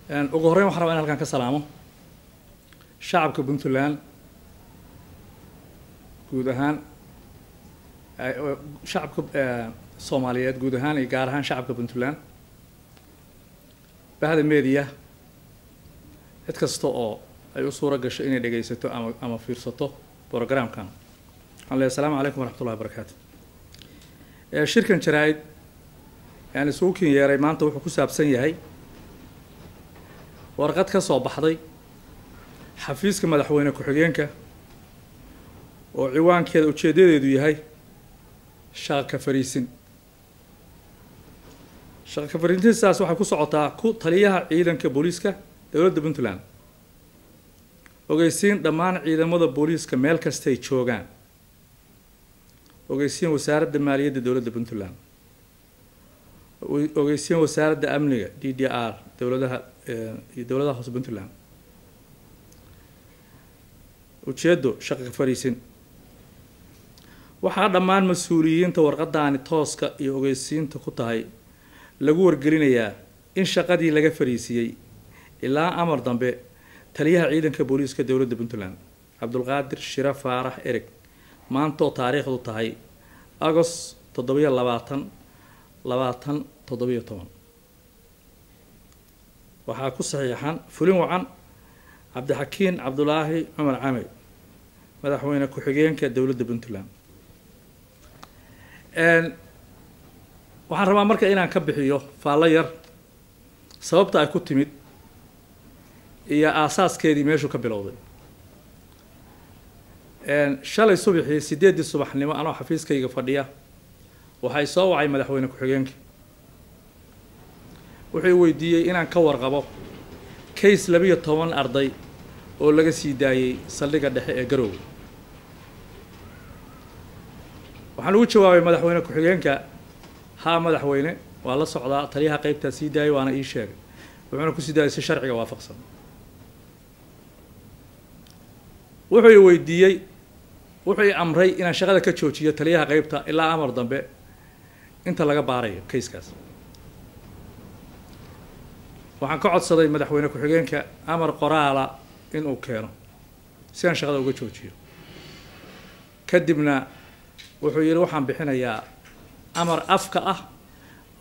Ugu horreyn waxaan rabaa in halkan ka salaamo shacabka Puntland guud ahaan, shacabka Soomaaliyeed guud ahaan iyo gaar ahaan shacabka Puntland, bahda media, cid kasta oo ay u suura gasho inay dhegaysato ama fiirsato programkan. Waxaan leeyahay asalaamu calaykum waraxmatullahi wabarakaatu. Shirkan jaraa-id yani isugu kin yeeray maanta wuxuu ku saabsan yahay warqad ka soo baxday xafiiska madaxweyne ku-xigeenka oo ciwaankeeda ujeeddadeedu yahay shaqa ka fariisin. Shaqa ka fariisintaas waxay ku socotaa ku taliyaha ciidanka booliiska dowladda Puntland. Ogeysiin dhammaan ciidamada booliiska meel kastay joogaan. Ogeysiin wasaaradda maaliyadda dowladda Puntland. Ogeysiin wasaaradda amniga DDR dowladaha iyo dowladaha hoose Puntland. Ujeeddo: shaqa ka fariisin. Waxaa dhammaan mas-uuliyiinta warqadaani tooska iyo ogeysiinta ku tahay lagu wargelinayaa in shaqadii laga fariisiyey ilaa amar dambe taliyaha ciidanka booliiska dowladda Puntland, Cabdulqaadir Shire Faarax Ereg, maantoo taariikhdu tahay Agost 27, 2017. Waxaa ku saxiixan fulin wacan Cabdixakiin Cabdulaahi Cumar Camey, madaxweyne ku-xigeenka dowladda Puntland. Waxaan rabaa marka inaan ka bixiyo faallo yar sababta ay ku timid iyo aasaaskeedii meeshuu ka bilowday. Shalay subaxii 8dii subaxnimo anoo xafiiskayga fadhiya waxay soo wacay madaxweyne ku-xigeenka. Wuxuu weydiiyey inaan ka warqabo case 12 arday oo laga sii daayey saldhigga dhexe ee Garoowe. Waxaan ugu jawaabay madaxweyne ku-xigeenka: haa madaxweyne, waa la socdaa, taliyaha qeybtaa sii daayay waana ii sheegay, wuxuuna kusii daayay si sharciga waafaqsan. Wuxuu i weydiiyey, wuxuu i amray inaan shaqada ka joojiyo taliyaha qeybta ilaa amar dambe inta laga baarayo casekaas. Waxaan ka codsaday madaxweyne ku-xigeenka amar qoraala inuu keeno si aan shaqada uga joojiyo. Kadibna wuxuu yidhi waxaan bixinayaa amar afka ah,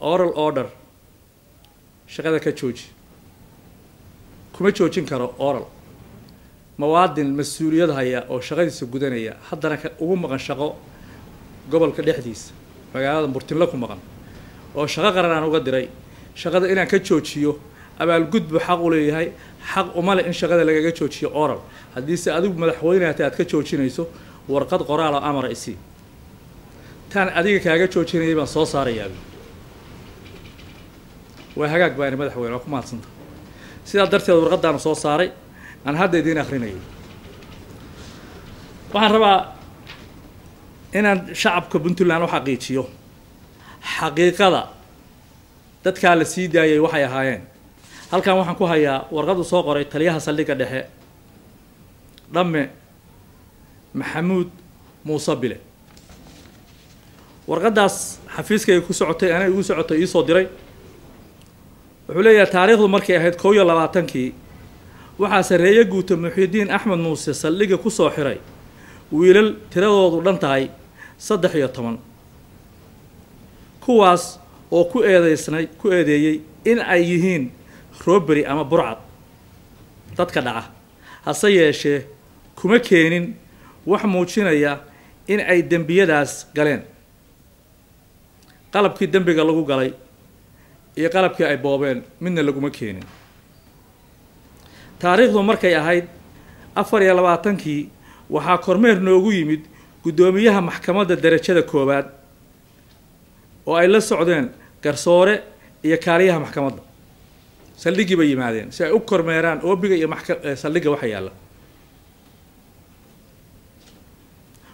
oral order, shaqada ka jooji. Kuma joojin karo oral muwaadin mas-uuliyad haya oo shaqadiisa gudanaya, haddana ugu maqan shaqo gobolka dhexdiisa, magaalada Burtinle ku maqan oo shaqo qaran aan uga diray. Shaqada inaan ka joojiyo abaalgud buu xaq u leeyahay, xaq uma leh in shaqada lagaga joojiyo oral. Haddiise adigu madaxweyne hata aad ka joojinayso, warqad qoraal oo amara isii, taan adiga kaaga joojinayay baan soo saarayaa. Waa hagaag baani madaxweyne, waa ku mahadsanta. Sidaa darteed warqadaanu soo saaray aan hadda idiin akrinayay. Waxaan rabaa inaan shacabka Puntland u xaqiijiyo xaqiiqada dadkaa la sii daayay waxay ahaayeen. Halkan waxaan ku hayaa warqad uu soo qoray taliyaha saldhigga dhexe, Dhamme Maxamuud Muuse Bile. Warqaddaas xafiiskayga ku socotay, anay igu socotay, iisoo diray. Wuxuu leeyahay: taariikhdu markay ahayd 21kii waxaa sarreeye guuta Muxiidiin Axmed Muuse saldhigga ku soo xiray wiilal tiradoodu dhan tahay 13, kuwaas oo ku eedeysnay, ku eedeeyey in ay yihiin robbery ama burcad dadka dhaca, hase yeeshee kuma keenin wax muujinaya in ay dembiyadaas galeen. Qalabkii dembiga lagu galay iyo qalabkii ay boobeen midna laguma keenin. Taariikhdu markay ahayd 24kii waxaa kormeer noogu yimid guddoomiyaha maxkamadda derajada koowaad oo ay la socdeen garsoore iyo kaaliyaha maxkamadda. Saldhiggii bay yimaadeen si ay u kormeeraan oobiga iyo maxka saldhigga waxa yaalla.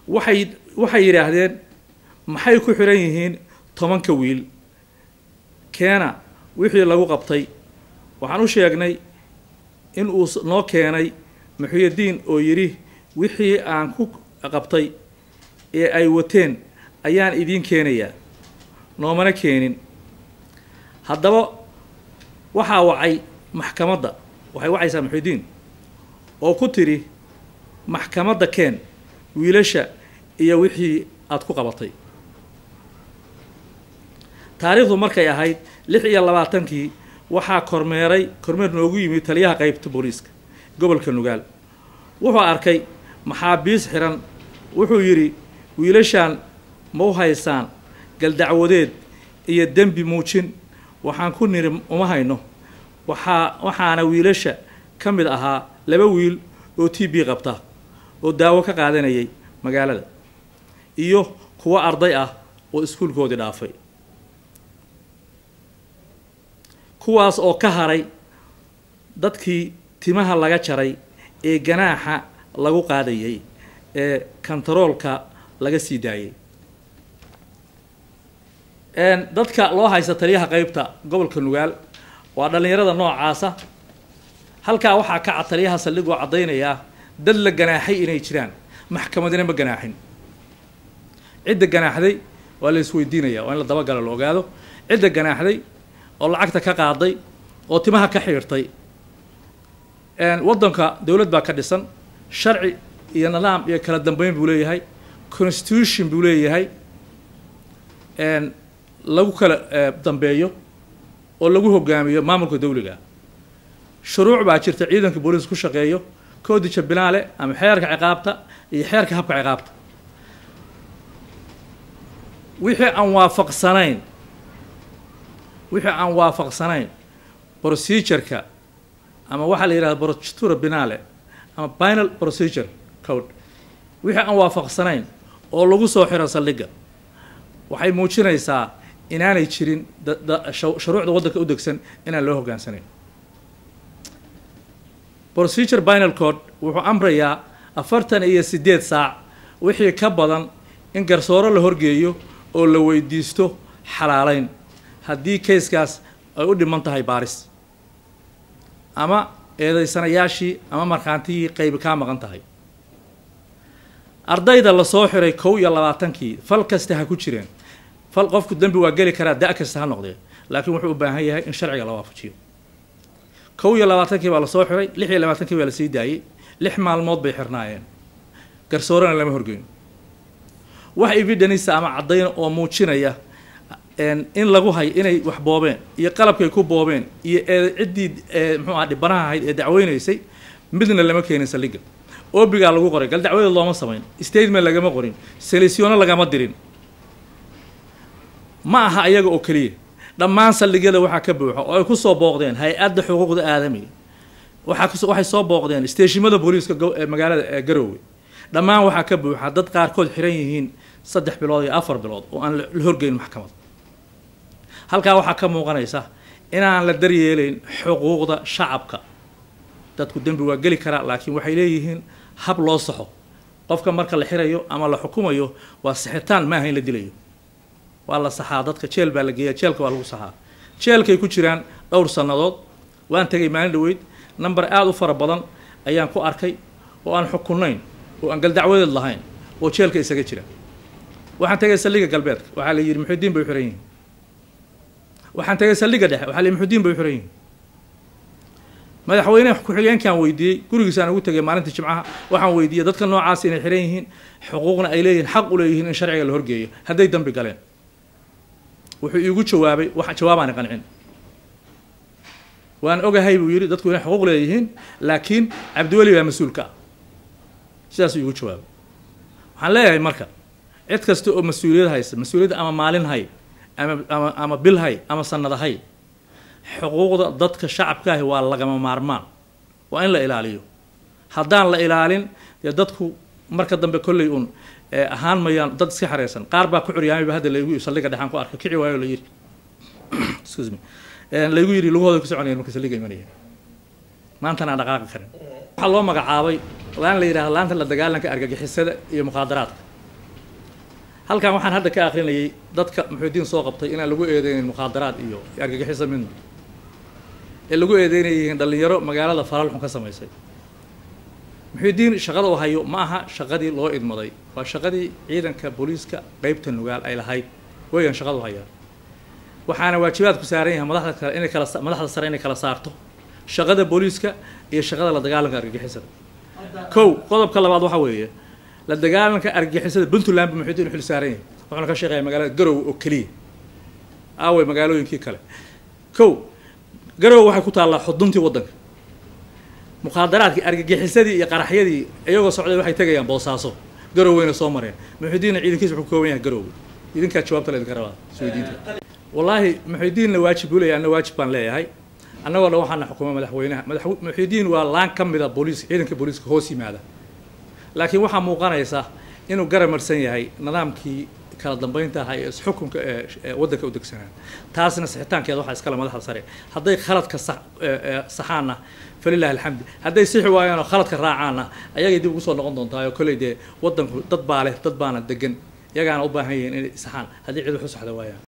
Waxay yidhaahdeen: maxay ku xiran yihiin 10ka wiil? Keena wixii lagu qabtay. Waxaan u sheegnay in uu noo keenay Muxyidiin oo yidhi wixii aan ku qabtay ee ay wateen ayaan idiin keenayaa, noomana keenin. Haddaba waxaa wacay Maxkamadda waxay wacaysaa Muxidiin oo ku tiri maxkamadda keen wiilasha iyo wixii aad ku qabatay. Taariikhdu markay ahayd 26-kii waxaa kormeer noogu yimid taliyaha qaybta booliiska gobolka Nugaal. Wuxuu arkay maxaabiis xiran, wuxuu yidhi wiilashaan ma u haysaan galdacwadeed iyo dembi muujin? Waxaan ku niri uma hayno. Waxaana wiilasha ka mid ahaa 2 wiil oo TB qabta oo daawo ka qaadanayay magaalada iyo kuwo arday ah oo iskuulkoodii dhaafay, kuwaas oo ka haray dadkii timaha laga jaray ee ganaaxa lagu qaadayay ee kantaroolka laga sii daayay. Dadka loo haysta taliyaha qaybta gobolka Nugaal waa dhallinyarada noocaasa. Halkaa waxaa ka cad taliyaha saldhigoo caddaynayaa dad la ganaaxay inay jiraan, maxkamadina ma ganaaxin. Cidda ganaaxday waa la isweydiinaya, waa in la dabagalo la ogaado cidda ganaaxday oo lacagta ka qaaday oo timaha ka xiirtay. Waddanka dowlad baa ka dhisan, sharci iyo nidaam iyo kala dambeyn buu leeyahay, constitution buu leeyahay lagu kala dambeeyo oo lagu hogaamiyo maamulka dawliga. Shuruuc baa jirta ciidanka booliiska ku shaqeeyo, koodija binaale ama xeerka ciqaabta iyo xeerka habka ciqaabta. Wixii aan waafaqsanayn procedure-ka ama waxaa la yidhahda procedura binale ama final procedure code, wixii aan waafaqsanayn oo lagu soo xiro saldhigga waxay muujinaysaa inaanay jirin shuruucda waddanka u degsan inaan loo hoggaansanayn. Procedure Penal Code wuxuu amrayaa 48 saac wixii ka badan in garsooro la horgeeyo oo la weydiisto xalaaleyn haddii kayskaas ay u dhiman tahay baaris ama eedeysanayaashii ama markhaantiyii qaybi kaa maqan tahay. Ardayda la soo xiray 21-kii fal kasta ha ku jireen, fal qofku dembi waa geli karaa da' kasta ha noqdee, laakiin wuxuu u baahan yahay in sharciga la waafajiyo. 21-kii baa la soo xiray, 26-kii baa la sii daayay, 6 maalmood bay xirnaayeen, garsoorana lama horgeyn. Wax evidence ama caddayn oo muujinaya in lagu hay inay wax boobeen iyo qalabkay ku boobeen iyo ciddii muxuu ahaa dhibanaha ahayd ee dacweynaysay midna lama keenin saldhigga. Oobigaa lagu qoray, gal dacwadeed looma samayn, statement lagama qorin, selisyoono lagama dirin. Ma aha ayaga oo keliya, dhammaan saldhigyada waxaa ka buuxa oo ay ku soo booqdeen hay-adda xuquuqda aadamiga, waxay soo booqdeen steeshimada booliiska ee magaalada Garowe. Dhammaan waxaa ka buuxa dad qaarkood xiran yihiin 3 bilood iyo 4 bilood oo aan la horgeyn maxkamad. Halkaa waxaa ka muuqanaysa inaan la daryeelayn xuquuqda shacabka. Dadku dembi waa geli karaa, laakiin waxay leeyihiin hab loo saxo. Qofka marka la xirayo ama la xukumayo waa saxitaan, maaha in la dilayo. Waa la saxaa dadka, jeel baa la geeyaa, jeelka waa lagu saxaa. Jeelkay ku jiraan dhowr sannadood. Waan tegay maalin dhaweyd, nambar aada u fara badan ayaan ku arkay oo aan xukunnayn oo aan galdacwadeed lahayn oo jeelka isaga jira. Waxaan tegay saldhigga galbeedka, waxaa la yidhi Muxidiin bay u xiran yihiin. Waxaan tegay saldhigga dhexe, waxaa la yidhi Muxidiin bay u xiran yihiin. Madaxweyne ku-xigeenkaan weydiiyey, gurigiisaan ugu tegay maalinta Jimcaha, waxaan weydiiyey dadka noocaas inay xiran yihiin, xuquuqna ay leeyihiin, xaq u leeyihiin in sharciga la horgeeyo hadday dambi galeen. Wuxuu iigu jawaabay wax jawaabaani qancin. Waan ogahay buu yidhi dadku inay xuquuq leeyihiin, laakiin Cabdiweli baa mas-uulka ah. Sidaasuu iigu jawaabay. Waxaan leeyahay marka cid kasta oo mas-uuliyad haysa, mas-uuliyadda ama maalin hay ama bil hay ama sanada hay, xuquuqda dadka shacabka ahi waa lagama maarmaan, waa in la ilaaliyo. Haddaan la ilaalin dee dadku marka dambe kolley un ahaan mayaan dad iska xareysan. Qaar baa ku curyaamayba hadda laygu saldhigga dhexaan ku arkay, kici waayo la yidhi, excuse me, laygu yidhi lugahooda ku soconayeen marka saldhigga imanayeen, maantana aan dhaqaaqi karin. Waxaa loo magacaabay laan la yidhahdo laanta la dagaalanka argagixisada iyo mukhaadaraadka. Halkan waxaan hadda ka akrinayay dadka Muxidiin soo qabtay inaan lagu eedeynayn mukhaadaraad iyo argagixiso midna, ee lagu eedeynayyihiin dhallinyaro magaalada falal xun ka samaysay. Muxidiin shaqada uu hayo ma aha shaqadii loo idmaday, waa shaqadii ciidanka booliiska qeybta Nugaal ay lahayd weeyaan shaqadu hayaa. Waxaana waajibaad ku saaran yahay madaxda kale inay kala madaxda sare inay kala saarto Shaqada booliiska iyo shaqada la dagaalanka argagixisada. Kow, qodobka labaad waxaa weeye la dagaalanka argagixisada Puntland bu Muxidiin u xil saaran yahay, wuxuuna ka shaqeeyaa magaalada Garowe oo keliya. Aaway magaalooyinkii kale? Kow, Garowe waxay ku taallaa xuduntii waddanka. Mukhaadaraadkii, argagixisadii iyo qaraxyadii iyagoo socday waxay tegayaan Boosaaso, Garoweyna soo mareen. Muxidiinna ciidankiisa wuxuu kooban yahay Garowe. Idinkaa jawaabta la idinka rabaa isweydiinta. Wallaahi Muxidiinna waajib buu leeyahay, anna waajib baan leeyahay. Annagoo dhan waxaana xukuma madaxweynaha. Muxidiin waa laan ka mida booliis, ciidanka booliiska hoos yimaada, laakiin waxaa muuqanaysa inuu garab marsan yahay nidaamkii kala dambeynta ahaa ee isxukunka ee waddanka u degsanaa. Taasna sixitaankeeda waxaa iskale madaxda sare. Hadday khaladka saxaanna falilahi alxamdi, hadday sixi waayaan oo khaladka raacaanna ayagay dib ugu soo noqon doontaa. Oo kolley dee waddanku dad baa leh, dad baana degan, iyagaana u baahan yihiin inay saxaan haddii cid wax u saxda waayaan.